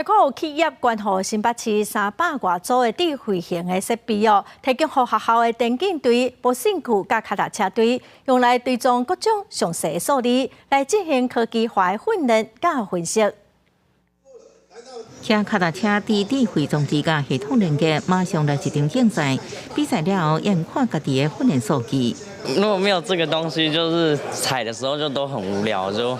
看有企業捐予新北市300外組的智慧型的設備哦，提供予學校的田徑隊、步行區佮跤踏車隊，用來追蹤各種詳細的數字，來進行科技化的訓練佮分析。騎跤踏車佇智慧裝置佮系統連結，馬上來一場競賽。比賽了後，會看家己的訓練數據。如果沒有這個東西，就是踩的時候就都很無聊，就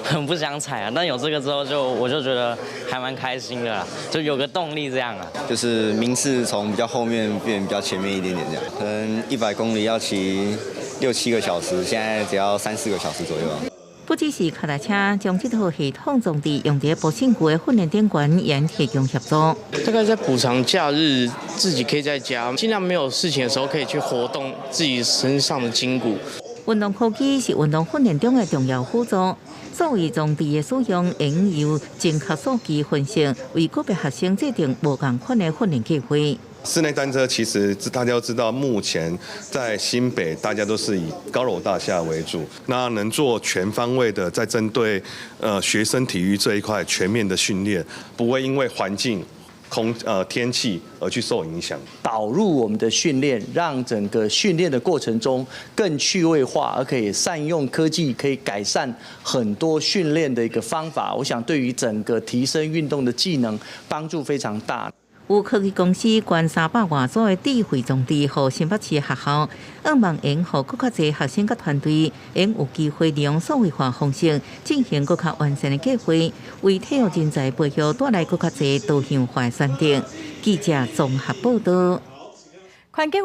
很不想踩啊。但有這個之後，就我就覺得還蠻開心的啦，就有個動力這樣啊。就是名次從比較後面變比較前面一點點這樣，可能100公里要騎六七個小時，現在只要三四個小時左右。不只是跤踏車，將這套系統裝置用佇步行區的訓練頂懸，也提供協助。大概在補償假日，自己可以在家，盡量沒有事情的時候，可以去活動自己身上的筋骨。運動科技是運動訓練中的重要輔助。數位裝置的使用，會用精確數據分析，為個別學生制定無仝款的訓練計劃。室內單車其實大家都知道，目前在新北大家都是以高樓大廈為主，那能做全方位的，在針對學生體育這一塊全面的訓練，不會因為環境、天氣而去受影響。導入我們的訓練，讓整個訓練的過程中更趣味化，而可以善用科技，可以改善很多訓練的一個方法。我想對於整個提升運動的技能幫助非常大。有科技公司捐300外組的智慧裝置，予新北市學校，向望會予閣較濟學生佮團隊，會有機會利用數位化方式進行閣較完善的計劃，為體育人才培育帶來閣較濟多樣化的選擇。記者綜合報道。環境。